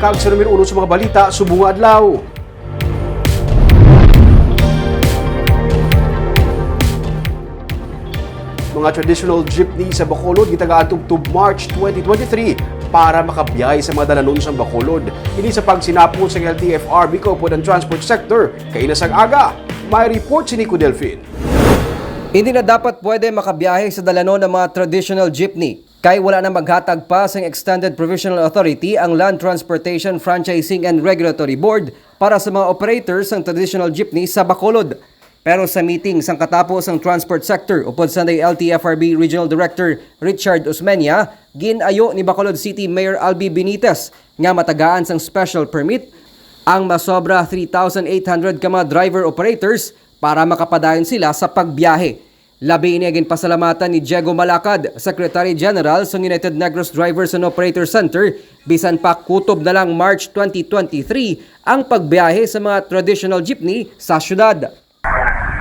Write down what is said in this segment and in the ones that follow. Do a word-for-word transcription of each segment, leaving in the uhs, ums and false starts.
Kag sa numero uno sa mga balita subong nga adlaw. Mga traditional jeepney sa Bacolod gitagaan tubtob March twenty twenty-three para makabiyahe sa mga dalanon sa Bacolod. Ini sa pagsinapol sa L T F R B kaupod ang transport sector kaina sang aga. May report si Nico Delfin. Hindi na dapat pwede makabiyahe sa dalanon ang mga traditional jeepney kay wala na maghatag pa sang extended provisional authority ang Land Transportation Franchising and Regulatory Board para sa mga operators sang traditional jeepney sa Bacolod. Pero sa meeting sang katapo sang transport sector upod Sunday, L T F R B Regional Director Richard Osmeña, gin-ayo ni Bacolod City Mayor Albi Benitez nga matagaan sang special permit ang masobra three thousand eight hundred ka mga driver operators para makapadayon sila sa pagbiyahe. Labi ini ang ginpasalamatan ni Diego Malacad, Secretary General sang United Negros Drivers and Operator Center, bisan pa kutob na lang March twenty twenty-three ang pagbiyahe sa mga traditional jeepney sa syudad.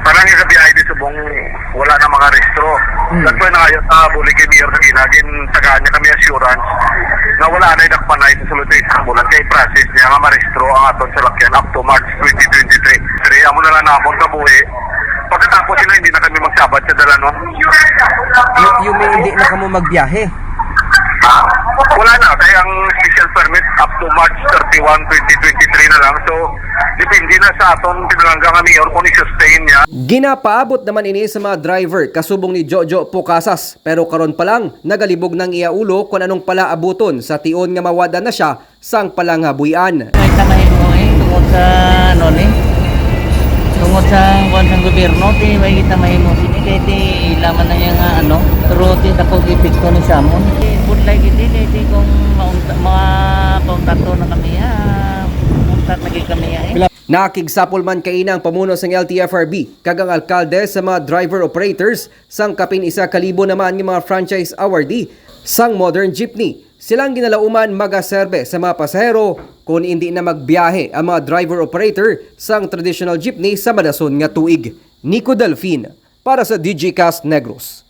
Parang yung gabi ay di subong wala na mga rehistro. That's why nangayo sa buli kay Mayor sa ginagin tagaan niya kami assurance na wala na yung nagpanay sa sulod sa isang bulan kay process niya nga marehistro ang aton salakyan up to March twenty twenty-three. Pero amo na lang namon kabuhi. Pagkatapos sila hindi na kami magsabat sa dalanon. You, you mean hindi na kamo magbiyahe? Ah, wala na kaya ang special permit up to March thirty-one, twenty twenty-three na lang. So, depende na sa aton pinalangga nga mayor kung i-sustain niya. Ginapaabot naman ini sa mga driver kasubong ni Jojo Pocasas, pero karon pa lang nagalibog nang iya ulo kung anong palaabuton sa tion nga mawad-an na siya sang palanghabuy-an. May ta mahimo eh, tungod sa ano ni, tungod sa kuan sang gobyerno, ti may kita mahimo sini kay ti laman na iya nga ano, pero ti dako epekto ni sa amon. Ti budlay gid ti kay ti kung maunta, mapauntaton na kami ha, untat na gid kami ha eh. Nakigsapol man kaina ang pamuno sang L T F R B kag ang alkalde sa mga driver operators sang kapin isa ka libo naman nga mga franchise awardee sang modern jeepney. Silang ginalauman magaserbe sa mga pasahero kon indi na magbiyahe ang mga driver operator sang traditional jeepney sa madason nga tuig. Nico Delfin para sa D G Cast Negros.